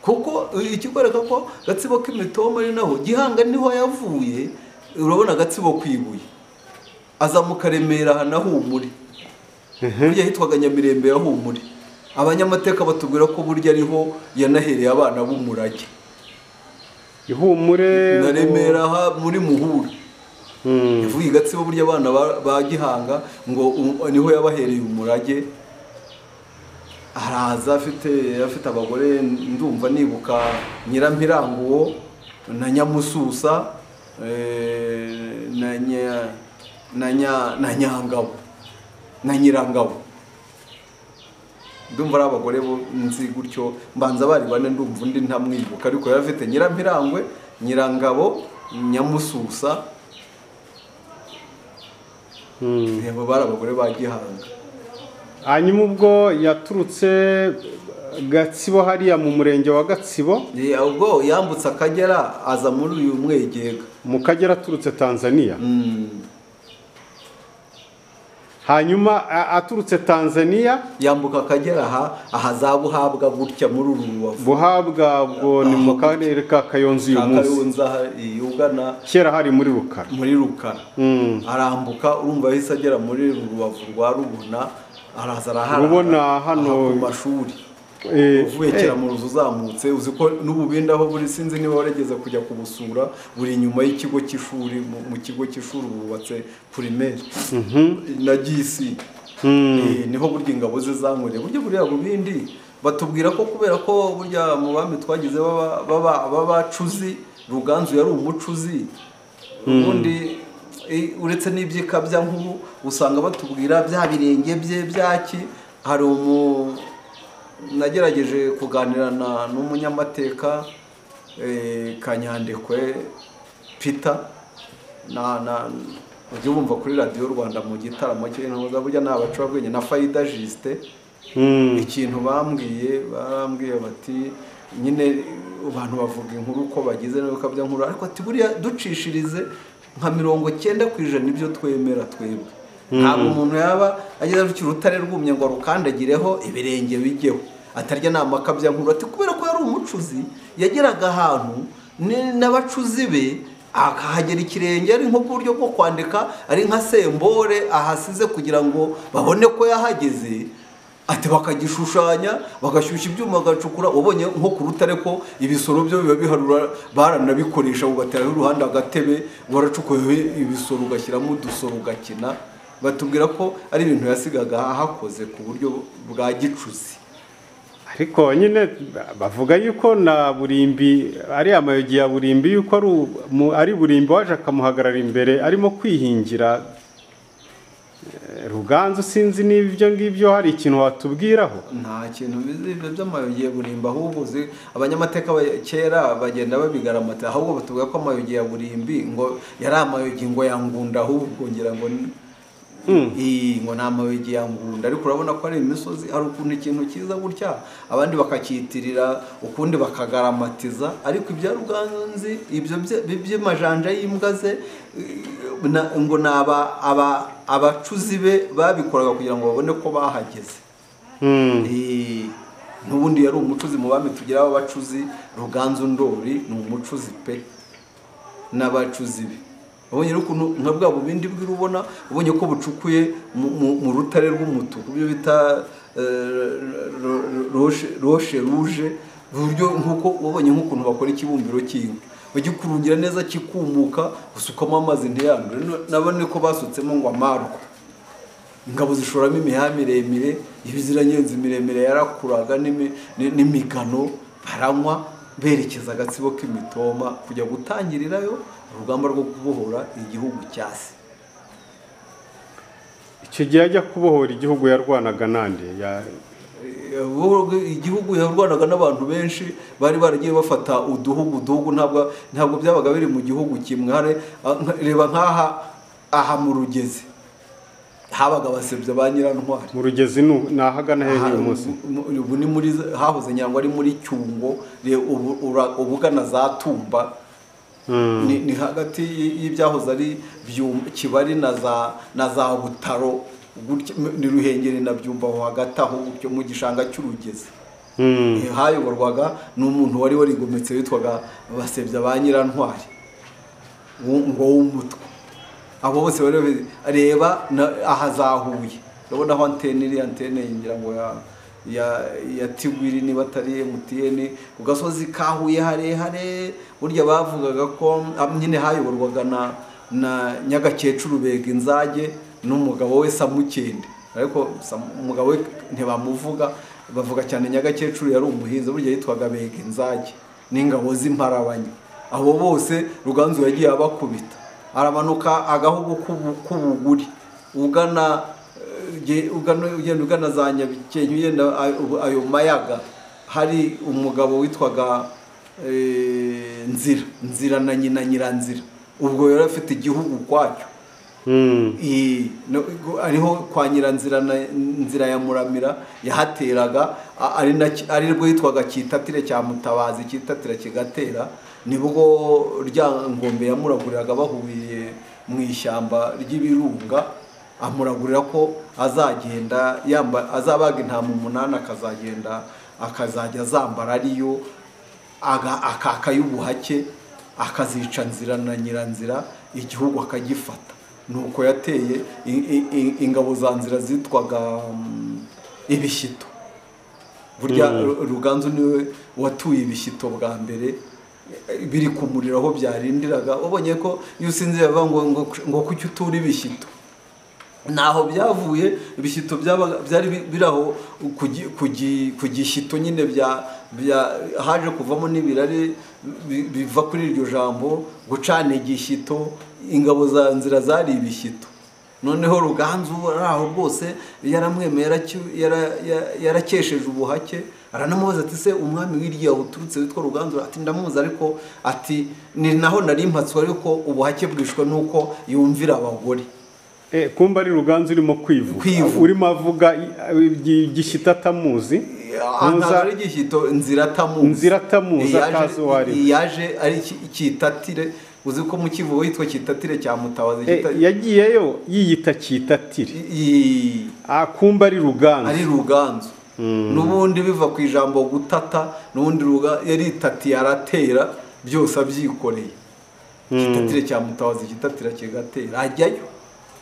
Kuko ikikwereka ko Gatsibo k'imitoma ari naho Gihanga niho yavuye. Urabona Gatsibo kwibuye aza mu Karemera na Humure, burya hitwaga Nyamirembe ya Humure. Abanyamateka batubwira ko burya ariho yanahereye abana b'umurage Ihumure na Remera muri Muhura. Yavuye Gatsibo burya abana ba Gihanga ngo niho yabahereye umurage. Araza afite abagore, ndumva nibuka Nyirampiranguwo na Nyamususa na Nyangabo na Nyirangabo. Ndumva ari abagore bo nzi gutyo, mbanza bari bane, ndumva undi ntamwibuka, ariko yari afite Nyirampirangwe, Nyirangabo, Nyamususa. Yabo bari abagore ba Gihanga. Hanyuma ubwo yaturutse Gatsibo hariya mu murenge wa Gatsibo, ubwo yambutse Akagera aza muri uyu Mwegega. Mu Kagera aturutse Tanzania. Hanyuma aturutse Tanzania yambuka Akagera aha za Buhabwa gutya muri uru Rubavu. Buhabwa ubwo ni mu karere ka Kayonza uyu munsi. Kayonza yugana kera hari muri Rukara. Muri Rukara. Arambuka, urumva yahise agera muri Rubavu rwa Rubona, araza arahara. Rubona hano ku mashuri. Uvuye Kiramuruzi uzamutse, uzi ko n'ububindi aho buri, sinzi niba warageze kujya kubusura, buri inyuma y'ikigo cy'ishuri. Mu kigo cy'ishuri bubatse primaire na GC. Niho burya ingabo ze zankoreye. Burya buriya bubindi batubwira ko kubera ko burya mu bami twagize b'abacuzi, Ruganzu yari umucuzi. Ubundi uretse n'ibyikabya nkuru usanga batubwira bya birenge bye byaki. Hari nagerageje kuganira n'umunyamateka Kanyandekwe Peter na ujye wumva kuri Radio Rwanda mu gitaramo cy'intuza, burya ni abacurabwenge na Faida Justin. Ikintu bambwiye, barambwiye bati nyine abantu bavuga inkuru ko bagize n'ibikabya nkuru, ariko ati buriya ducishirize nka 90% ibyo twemera twebwe. Ntabwo umuntu yaba ageze ku rutare rwumye ngo arukandagireho ibirenge bijyeho, atarya namakabya nkuru. Ati kubera ko yari umucuzi, yageraga ahantu n'abacuzi be akahagera ikirenge, ari nko buryo bwo kwandika, ari nka sembore ahasize kugira ngo babone ko yahageze. Ati bakagishushanya, bagashyushya ibyuma, bagacukura. Ubonye nko ku rutare ko ibisoro byo biba biharura, baranabikoresha, ugateraho uruhande agatebe, waracukuye ibisoro ugashyiramo udusoro ugakina. Batubwira ko ari ibintu yasigaga ahakoze ku buryo bwa gicuzi. Ariko nyine bavuga yuko na Burimbi ari amayogi ya Burimbi, yuko ari Burimbi waje akamuhagarara imbere arimo kwihingira Ruganzu. Sinzi niba ibyo ngibyo hari ikintu watubwiraho. Nta kintu bizi ibyo by'amayogi ya Burimbi, ahubwo abanyamateka kera bagenda babigaramata, ahubwo batubwira ko amayogi ya Burimbi ngo yari amayogi ngo ya Ngunda, ahubwo ngira ngo ngo ni amayogi ya Ngunda. Ariko urabona ko ari imisozi, hari ukuntu ikintu cyiza gutya abandi bakakitirira ukundi bakagaramatiza, ariko ibya Ruganzu ibyo by'amajanja y'imbwa ze ngo ni abacuzi be babikoraga kugira ngo babone ko bahageze. N'ubundi yari umucuzi mu bami tugira abacuzi. Ruganzu Ndori ni umucuzi pe n'abacuzi be. Ubonye ukuntu nka bwa bubindi bw'irubona, ubonye ko bucukuye mu rutare rw'umutuku, byo bita roche rouge, buryo nkuko ubonye nk'ukuntu bakora ikibumbiro cy'inka bagikurungira neza kikumuka, usukamo amazi ntiyandure. Nabone ko basutsemo ngo amarwa, ingabo zishoramo imiha miremire, ibiziranyenzi miremire yarakuraga n'imigano, baranywa berekeza Agatsibo k'imitoma kujya gutangirirayo urugamba rwo kubohora igihugu cyase. Icyo gihe ajya kubohora igihugu yarwanaga nande? Igihugu yarwanaga n'abantu benshi bari baragiye bafata uduhugu duhugu, ntabwo byabaga biri mu gihugu kimwe. Reba nkaha aha mu Rugezi habaga abasebya ba Nyirantwari. Mu Rugezi ni ahagana hehe uyu munsi? Ubu ni muri hahoze Nyangwa, ari muri Cyungo, ubugana za Tumba. Ni hagati y'ibyahoze ari Kibari na za Butaro, ni Ruhengeri na Byumba aho hagati aho gutyo mu gishanga cy'Urugezi. Hayoborwaga n'umuntu wari warigometse witwaga Basebya ba Nyirantwari ngo w'umutwe. Abo bose bari reba ahazahuye, urabona aho antene iri, antene yingira ngo ya Tigwiri niba atari MTN, ku gasozi kahuye harehare. Burya bavugaga ko nyine hayoborwaga na Nyagakecuru Bega Inzage n'umugabo we Samukende, ariko umugabo we ntibamuvuga, bavuga cyane Nyagakecuru yari umuhinzi, burya yitwaga Bega Inzage n'ingabo z'imparabanya. Abo bose Ruganzu yagiye abakubita, aramanuka agahugu k'ubuguri ugana ugenda ugana za Nyabikenke, ugenda ayo mayaga. Hari umugabo witwaga Nzira na nyina Nyiranzira, ubwo yari afite igihugu kwacyo. Ariho kwa Nyiranzira na Nzira ya Muramira yahateraga, ari rwo yitwaga Kitatire cya Mutabazi, Kitatire kigatera. Nibwo Ryangombe yamuraguriraga bahuye mu ishyamba ry'ibirunga, amuragurira ko azagenda azabaga intama 8, akazagenda akazajya azambara ariyo akakayubuhake, akazica Nzira na Nyiranzira, igihugu akagifata. Nuko yateye ingabo za Nzira zitwaga ibishyito. Burya Ruganzu niwe watuye ibishyito bwa mbere, biri kumurira aho byarindiraga. Ubonye ko iyo usinzira bavuga ngo kuki utura ibishyito, naho byavuye. Ibishyito byari biraho ku gishyito nyine, haje kuvamo n'ibirari biva kuri iryo jambo gucana igishyito. Ingabo za Nzira zari ibishyito. Noneho Ruganzu aho rwose yaramwemeye, yarakesheje ubuhake, aranamubaza ati se umwami w'irya uturutse witwa Ruganzu? Ati ndamuzi, ariko ati ni naho nari mpatswe, ariko ubuhake bwishwe nuko yumvira abagore. Kumba ari Ruganzu urimo kwivuga, urimo avuga igishyito atamuzi, ari igishyito Nzira atamuzi, Nzira atamuzi atazi uwo ari we. Yaje ari Kitatire, uzi ko mu Kivu witwa Kitatire cya Mutabazi, yagiyeyo yiyita Kitatire, akumba ari Ruganzu, ari Ruganzu. N'ubundi biva ku ijambo gutata, n'ubundi yaritatiye aratera byose abyikoreye. Kitatire cya Mutabazi, Kitatire kigatera, ajyayo.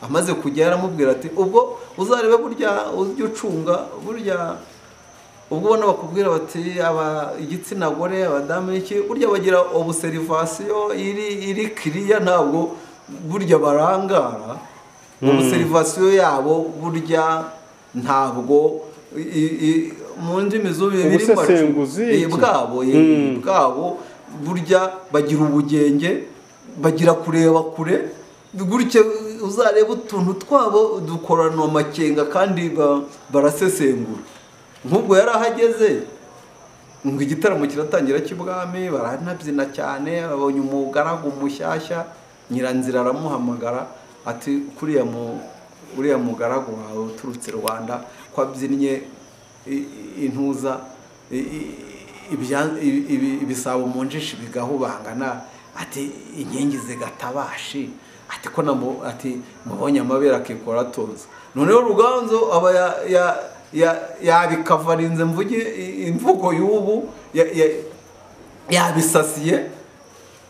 Amaze kujya yaramubwira ati ubwo uzarebe burya ujye ucunga, burya ubwo ubona bakubwira bati aba igitsina gore abadamu iki, burya bagira obuserivasiyo iri kiriya, ntabwo burya barangara. Obuserivasiyo yabo burya ntabwo mu ndimi z'ubu biri bwabo, burya bagira ubugenge, bagira kureba kure. Gutya uzareba utuntu twabo dukorana amakenga kandi barasesengura. Nk'ubwo yarahageze ngo igitaramo kiratangira cy'ibwami, baranabyina cyane, babonye umugaragu mushyashya. Nyiranzira aramuhamagara ati kuriya mugaragu wawe uturutse Rwanda ko abyinnye intuza ibisabo mu njishi bigahubangana, ati inkingi zigatabashi, ati ko ati mubonye amabere akikora atoza. Noneho Ruganzu aba yabikavarinze mvuge imvugo y'ubu, yabisasiye,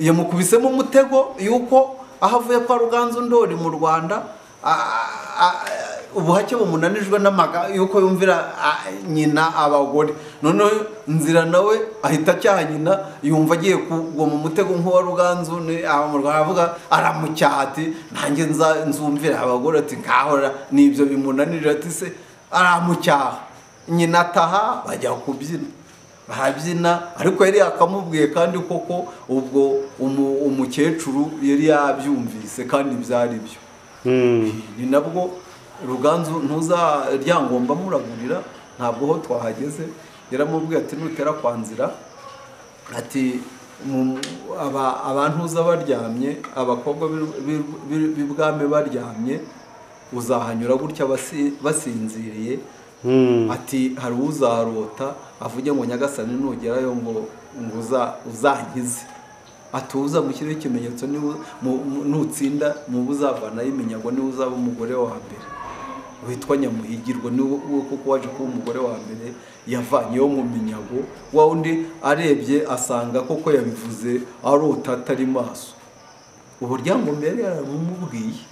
yamukubisemo umutego yuko aho avuye kwa Ruganzu Ndori mu Rwanda, ubuhake bumunanijwe n'amaga yuko yumvira nyina abagore. Noneho Nzira nawe ahita acyaha nyina, yumva agiye kugwa mu mutego nk'uwa Ruganzu. Mu Rwanda avuga aramucyaha ati nanjye nzumvira abagore, ati nkahora nibyo bimunanije, ati se aramucyaha. Nyina ataha bajya kubyina, barabyina, ariko yari yakamubwiye kandi koko ubwo umukecuru yari yabyumvise kandi byari byo. Ni nabwo Ruganzu ntuza Ryangombe amuragurira, ntabwo ho twahageze, yaramubwiye ati nutera kwa Nzira, ati abantu uza baryamye, abakobwa b'ibwami baryamye, uzahanyura gutya basinziriye, ati hari uzarota avuge ngo Nyagasani nugerayo ngo uzankize, ati uzamushyiraho ikimenyetso nutsinda mu buzavanayo iminyago niwe uzaba umugore wa mbere. Witwa Nyamuhigirwa, ni we kuko waje kuba umugore wa mbere yavanyeyo mu minyago. Wa wundi arebye asanga koko yabivuze arota atari maso. Ubu Ryangombe yari yaramumubwiye.